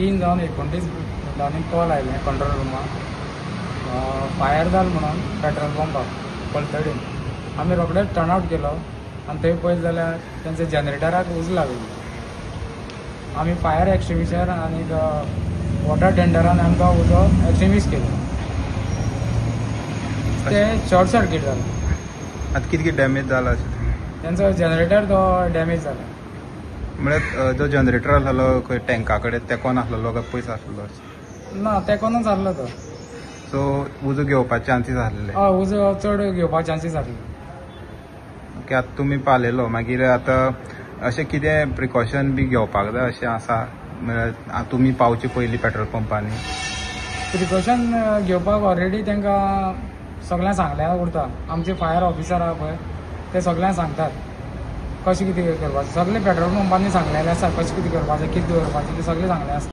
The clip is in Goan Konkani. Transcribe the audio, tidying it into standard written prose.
3:29 कॉल आयलें कंट्रोल रुमाक, फायर जाल म्हणून पेट्रोल पंपाक पलतडीन. आमी रोखडेच टर्न आवट केलो आनी थंय पळयत जाल्यार तेंच्या जनरेटराक उजो लागलो. आमी फायर एक्सटिंग्विशर आनी वॉटर टेंडरान आमकां उजो एक्सटिंग्विश केलो. ते शॉर्ट सर्कीट जालें. आतां कितें डॅमेज जाला? तेंचो जनरेटर तो डॅमेज जाला. म्हळ्यार जो जनरेटर आसलो खंय टँका कडेन तेकोन आसलेलो काय पयस आसलो? ना, तेकोनूच आसलो तो. सो उजो घेवपाचे चान्सीस आसले? हय, उजो चड घेवपाचे चान्सीस आसले. ओके, आतां तुमी पालयलो, मागीर आतां अशें कितें प्रिकॉशन बी घेवपाक जाय अशें आसा? म्हळ्यार तुमी पावचे पयलीं पेट्रोल पंपांनी प्रिकॉशन घेवपाक ऑलरेडी तांकां सगळ्यांक सांगल्या उरता. आमचे फायर ऑफिसर आहा पळय, ते सगळ्यांक सांगतात कशें कितें करपाचें. सगळे पेट्रोल पंपांनी सांगलेलें आसा कशें कितें करपाचें, कितें दवरपाचें, तें सगळें सांगलें आसा.